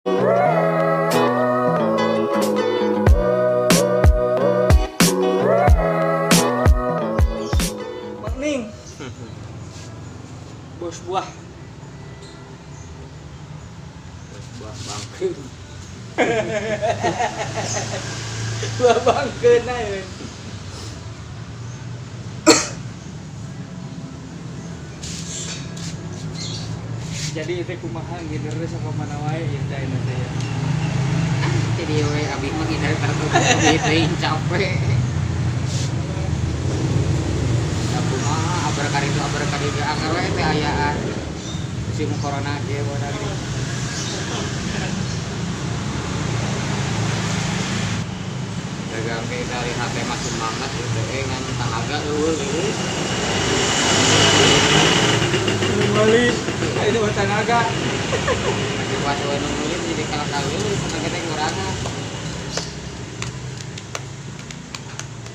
Mang Ning. Bos buah. Buah bangkeun. Buah bangkeun ayeuna. Jadi itu kumaha ngider sama mana wae ieu teh ayeuna teh ya. Jadi we abi mah ngider terus abi teh capek. Da kumaha abar karitu abar kadieu ge anggar we teh ayaan. Musim corona ge bodak. Dagang ge dari HP mah semangat gitu ngan tanaga eueuh eueuh. Meuli, ini mah tanaga. Masih pas we nu meuli jadi kalah-kalah.